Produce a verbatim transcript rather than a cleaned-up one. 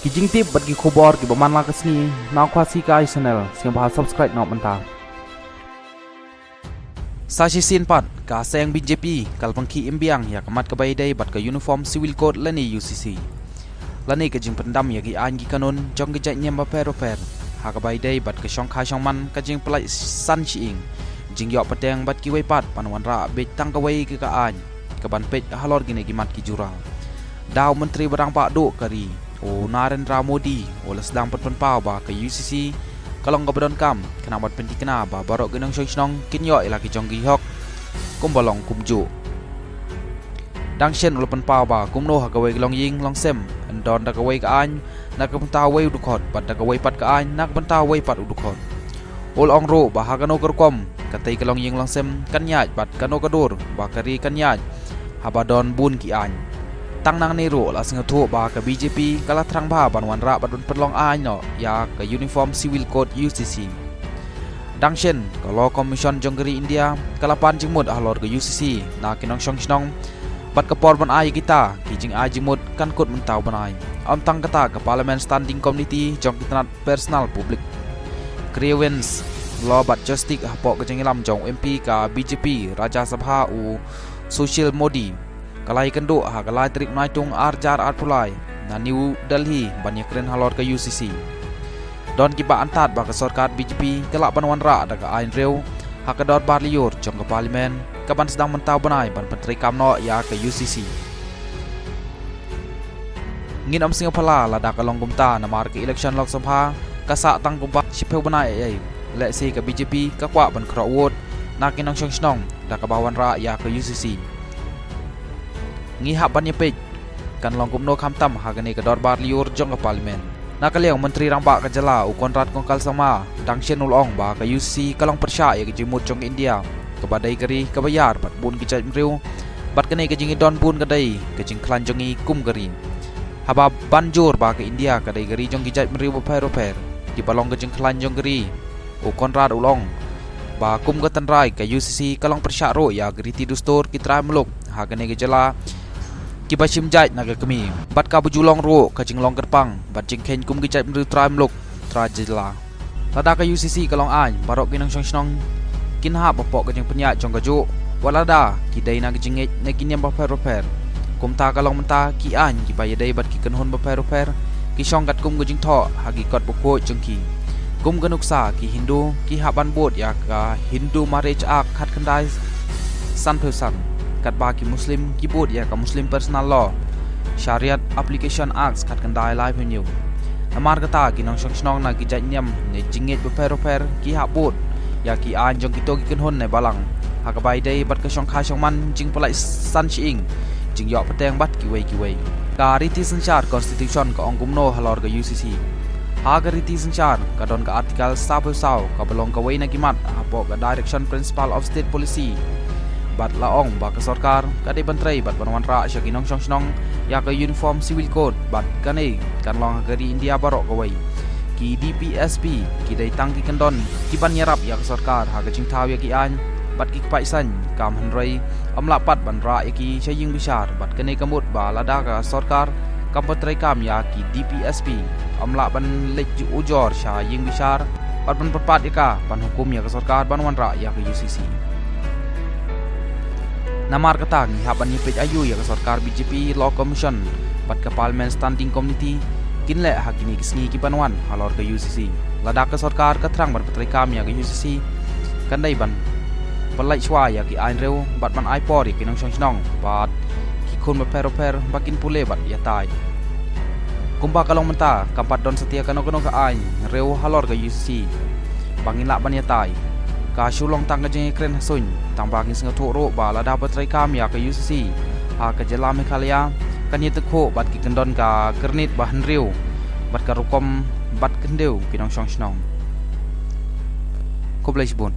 Ki jingtip bad ki khubor kiba man la ka sngi na Khasi Kai Channel, sngewbha subscribe noh mynta. Sa shisien pat, ka seng B J P ka la pynkhiah im biang ïa ka mat kaba ïadei bad ka Uniform Civil Code lane U C C, lane ka jingpyndam ïa ki aiñ ki kanun jong ki jait niam bapher bapher, ha kaba ïadei bad ka shongkha shongman ka jingpyllait san shyieng, jingïoh pateng bad kiwei pat ban wanrah beit tang kawei ka aiñ kaban peit halor kine ki mat ki jura. Da u Myntri ba rangbah duh ka ri, u Narendra Modi, u la sdang ban pynpaw ba ka U C C ka long kaba donkam, khnang ban pynthikna ba baroh ki nongshong shnong kin ïoh ïa la ki jong ki hok kumba long kumjuh. Dang shen u la pynpaw ba kumno ha kawei ka longïing longsem yn don da kawei ka aiñ na ka bynta uwei u dkhot, bad da kawei pat ka aiñ na ka bynta uwei pat u dkhot. U la ong ruh ba ha kano ka rukom katei ka longïing longsem kan ïaid bad kano ka dur ba ka ri kan ïaid haba don bun ki aiñ. Tang nangne ruh la sngewthuh ba ka B J P ka la thrang bha ban wanrah bad ban pynlong aiñ noh ïa ka Uniform Civil Code, U C C. Dang shen, ka Law Commission jong ka ri India ka la pan jingmut halor ka U C C na ki nongshong shnong, bad ka por ban ai ïa kita ki jingai jingmut kan kut mynta u bnai. Ym tang kata, ka Parliament Standing Committee jong ka tnat Personal Public Grievance Law bad Justice hapoh ka jingïalam jong u M P ka B J P Rajya Sabha, u Sushil Modi, ka la ïakynduh ha ka lai tarik Naitung ar hajar arphew lai na New Delhi ban ïakren halor ka U C C. Don kiba antad ba ka sorkar B J P ka lah ban wanrah da ka aiñ riew ha ka dorbar lyiur jong ka Parliament kaban sdang mynta u bnai ban pyntreikam noh ïa ka U C C. Ngin ym sngewphylla lada ka long kumta, namar ka election Lok Sabha ka sah tang kumba shiphew bnai ei ei. Lehse ka B J P ka kwah ban khroh vote na ki nongshong shnong da kaba wanrah ïa ka U C C. Ngi hap ban ïapeit kan long kumno khamtam ha kane ka dorbar lyiur jong ka Parliament. Na ka liang u Myntri Rangbah ka jylla, u Conrad Kongkal Sangma, dang shen u la ong ba ka U C C ka long pyrshah ïa ka jingmut jong ka India, kaba dei ka ri kaba ïar bad bun ki jaitbynriew, bad kane ka jingïadon bun ka dei ka jingkhlaiñ jong ngi kum ka ri. Haba ban jur ba ka India ka dei ka ri jong ki jaitbynriew bapher bapher, kiba long ka jingkhlaiñ jong ka ri, u Conrad u la ong ba kum ka tynrai, ka U C C ka long pyrshah ruh ïa ka riti dustur ki trai muluk ha kane ka jylla kiba shim jait na ka kmie, bad kaba ju long ruh ka jinglong kyrpang bad jingkheiñ kum ki jaitbynriew trai muluk trai jylla. Lada ka U C C ka long aiñ, baroh ki nongshong shnong kin hap hapoh ka jingpynïaid jong kajuh, wat lada ki dei na ka jingngeit ne ki niam bapher bapher. Kumta ka long mynta, ki aiñ kiba ïadei bad ki kynhun bapher bapher ki shong katkum ka jingthoh ha ki kot bakhuid jong ki. Kum ka nuksa, ki Hindu ki hap ban bud ïa ka Hindu Marriage Act khatkhyndai sanphew san, katba ki Muslim ki bud ïa ka Muslim Personal Law, Shariat Application Act khatkhyndai laiphew hynñiew. Namar kata, ki nongshong shnong na ki jait niam ne jingngeit bapher bapher ki hap bud ïa ki aiñ jong kito ki kynhun ne balang ha kaba ïadei bad ka shongkha shongman jingpyllait san shyieng, jingïoh pateng bad kiwei kiwei. Ka riti synshar, Constitution, ka ong kumno halor ka U C C? Ha ka riti synshar ka don ka Article sawphew saw, kaba long kawei na ki mat hapoh ka Direction Principle of State Policy, bad la ong ba ka sorkar ka dei ban trei bad ban wanrah sha ki nongshong shnong ïa ka Uniform Civil Code, bad kane kan long ha ka ri India baroh kawei. Ki D P S P ki dei tang ki kyndon kiban ïarap ïa ka sorkar ha ka jingthaw ïa ki aiñ bad ki kpaid saiñ kam, hynrei ym lah pat ban rah ïa ki sha ïing bishar, bad kane ka mut ba lada ka sorkar kam pyntreikam ïa ki D P S P, ym lah ban leit ujor sha ïing bishar bad ban pyrpat ïa ka ban hukum ïa ka sorkar ban wanrah ïa ka U C C. Namar kata, ngi hap ban ïapeit aïu ïa ka sorkar B J P, Law Commission bad ka Parliament Standing Committee kin leh ha kine ki sngi kiban wan halor ka U C C. Lada ka sorkar ka thrang ban pyntreikam ïa ka U C C, kan dei ban pyllait shuwa ïa ki aiñ riew bad ban ai por ïa ki nongshong shnong bad ki khun bapher bapher ba kin pule bad ïatai. Kumba ka long mynta, kam pat don satia kano kano ka aiñ riew halor ka U C C ba ngin lah ban ïatai. Ka shu long tang ka jingïakren ha suiñ, tangba ngi sngewthuh ruh ba lada pyntreikam ïa ka U C C ha ka jylla Meghalaya, kan ïatyngkhuh bad ki kyndon ka kyrnit ba hynriew bad ka rukom bad khyndew ki nongshong shnong. Khublei shibun.